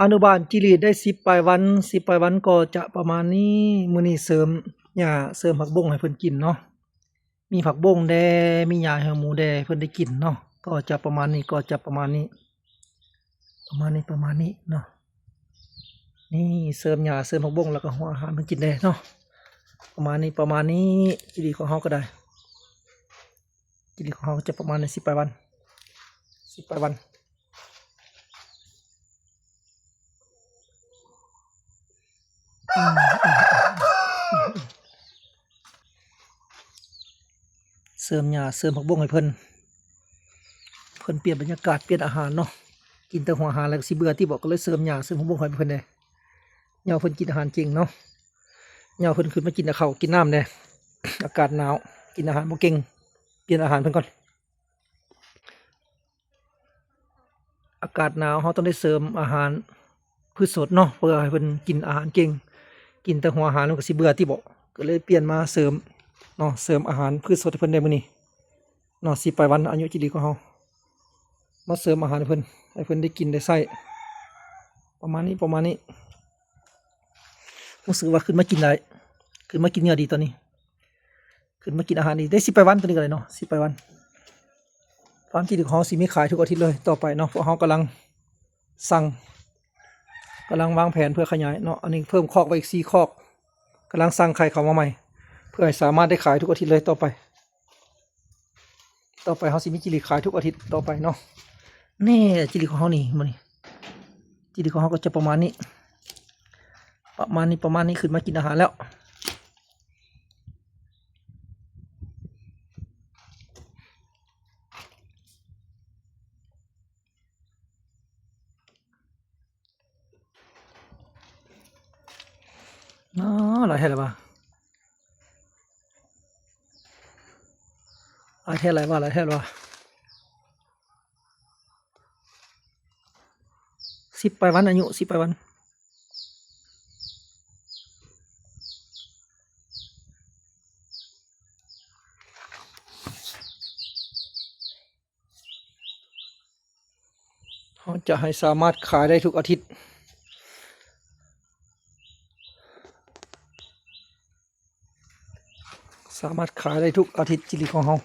ອະນຸບານຈີ່ຫຼີດໄດ້ສິບປາຍວັນ, ສິບປາຍວັນກໍຈະປະມານນີ້. ມື້ນີ້ເສີມຫຍ້າ ເສີມຜັກບົ້ງໃຫ້ເພິ່ນກິນເນາະ, ມີຜັກບົ້ງແດ່ ມີຫຍ້າໃຫ້ໝູແດ່ ເພິ່ນໄດ້ກິນເນາະ. ກໍຈະປະມານນີ້ ກໍຈະປະມານນີ້ ປະມານນີ້ ປະມານນີ້ເນາະ. ນີ້ເສີມຫຍ້າ ເສີມຜັກບົ້ງ ແລ້ວກໍຫົວອາຫານເພິ່ນກິນແດ່ເນາະ. ປະມານນີ້ ປະມານນີ້. ຈີ່ຫຼີດຂອງເຮົາກໍໄດ້ ຈີ່ຫຼີດຂອງເຮົາກໍຈະປະມານນີ້ ສິບປາຍວັນ ສິບປາຍວັນ. ເສີມຫຍ້າ ເສີມຜັກບົ້ງໃຫ້ເພິ່ນ, ເພິ່ນປ່ຽນບັນຍາກາດ ປ່ຽນອາຫານເນາະ. ກິນແຕ່ຫົວອາຫານແລ້ວກໍຊິເບື່ອຕິເບາະ, ກໍເລີຍເສີມຫຍ້າ ເສີມຜັກບົ້ງໃຫ້ເພິ່ນແດ່. ຍາມເພິ່ນກິນອາຫານເກັ່ງເນາະ, ຍາມເພິ່ນຂຶ້ນມາກິນເຂົ້າກິນນ້ຳແດ່. ອາກາດໜາວ ກິນອາຫານບໍ່ເກັ່ງ, ປ່ຽນອາຫານເພິ່ນກ່ອນ. ອາກາດໜາວ ເຮົາຕ້ອງໄດ້ເສີມອາຫານພືດສົດເນາະ ເພື່ອໃຫ້ເພິ່ນກິນອາຫານເກັ່ງ. ກິນແຕ່ຫົວອາຫານມັນກໍຊິເບື່ອຕິເບາະ, ກໍເລີຍປ່ຽນມາເສີມເນາະ, ເສີມອາຫານພືດສົດໃຫ້ເພິ່ນໄດ້ມື້ນີ້ເນາະ. ສິບປາຍວັນອາຍຸຈີ່ຫຼີດຂອງເຮົາ, ມາເສີມອາຫານໃຫ້ເພິ່ນ ໃຫ້ເພິ່ນໄດ້ກິນໄດ້ໃຊ້ ປະມານນີ້ ປະມານນີ້. ຮູ້ສຶກວ່າຂຶ້ນມາກິນໄດ້ ຂຶ້ນມາກິນເຫຍື່ອດີຕອນນີ້. ຂຶ້ນມາກິນອາຫານນີ້ໄດ້ສິບປາຍວັນ, ຕົວນີ້ກໍໄດ້ເນາະ ສິບປາຍວັນ. ຟາມຈີ່ຫຼີດຂອງເຮົາຊິມີຂາຍທຸກອາທິດເລີຍຕໍ່ໄປເນາະ, ເພາະເຮົາກຳລັງສັ່ງ ກຳລັງວາງແຜນເພື່ອຂະຫຍາຍເນາະ. ອັນນີ້ເພີ່ມຄອກໄປອີກສີ່ຄອກ, ກຳລັງສັ່ງໄຂ່ເຂົ້າມາໃໝ່ ເພື່ອໃຫ້ສາມາດໄດ້ຂາຍທຸກອາທິດເລີຍຕໍ່ໄປ. ຕໍ່ໄປເຮົາຊິມີຈີ່ຫຼີດຂາຍທຸກອາທິດຕໍ່ໄປເນາະ. ນີ້ຈີ່ຫຼີດຂອງເຮົານີ້ ມື້ນີ້ຈີ່ຫຼີດຂອງເຮົາກໍຈະປະມານນີ້ ປະມານນີ້ ປະມານນີ້. ຂຶ້ນມາກິນອາຫານແລ້ວ. ອໍ ຫຼາຍແທ້ລະວ່າ ຫຼາຍແທ້ ຫຼາຍວ່າ ຫຼາຍແທ້ລະວ່າ. ສິບປາຍວັນ ອາຍຸສິບປາຍວັນ. ເຮົາຈະໃຫ້ສາມາດຂາຍໄດ້ທຸກອາທິດ, ສາມາດຂາຍໄດ້ທຸກອາທິດຈີ່ຫຼີດຂອງເຮົາ.